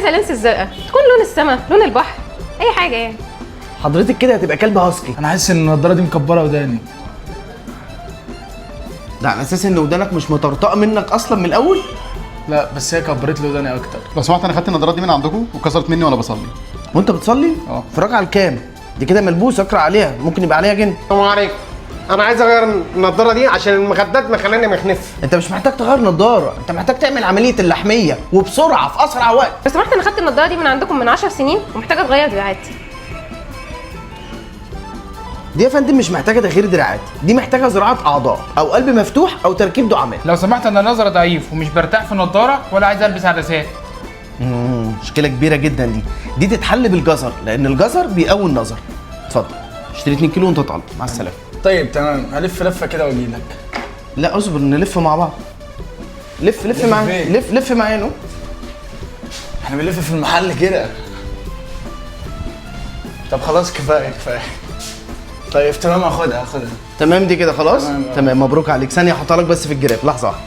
عايزه lens الزرقاء تكون لون السما، لون البحر، اي حاجة يعني. حضرتك كده هتبقى كلب هاسكي. انا حاسس ان النضارة دي مكبره وداني. ده على اساس ان ودانك مش مطرطقه منك اصلا من الاول. لا بس هي كبرت لي وداني اكتر. لو سمحت انا خدت النضارات دي من عندكم وكسرت مني وانا بصلي. وانت بتصلي؟ اه. في الركعة الكام؟ دي كده ملبوس، اقرا عليها، ممكن يبقى عليها جن. السلام عليكم، انا عايز اغير النضارة دي عشان المخدات مخلاني مخنف. انت مش محتاج تغير نضاره، انت محتاج تعمل عملية اللحميه وبسرعة في اسرع وقت. لو سمحت انا خدت النضارة دي من عندكم من 10 سنين ومحتاجة اتغير دراعات. دي يا فندم مش محتاجه تغيير دراعات، دي محتاجه زراعة اعضاء او قلب مفتوح او تركيب دعامات. لو سمحت انا نظري ضعيف ومش برتاح في النضارة ولا عايز البس عدسات. مشكلة كبيرة جدا دي، دي تتحل بالجزر لان الجزر بيقوي النظر. اتفضل اشتري 2 كيلو وانت طالع. مع السلامة. طيب تمام، هلف لفه كده واجي لك. لا اصبر نلف مع بعض. لف لف معايا، فين؟ لف لف معايا نو. احنا بنلف في المحل كده. طب خلاص كفاية كفاية. طيب تمام، هاخدها هاخدها. تمام دي كده خلاص؟ تمام. تمام، مبروك عليك. ثانية احطها لك بس في الجراب، لحظة واحدة.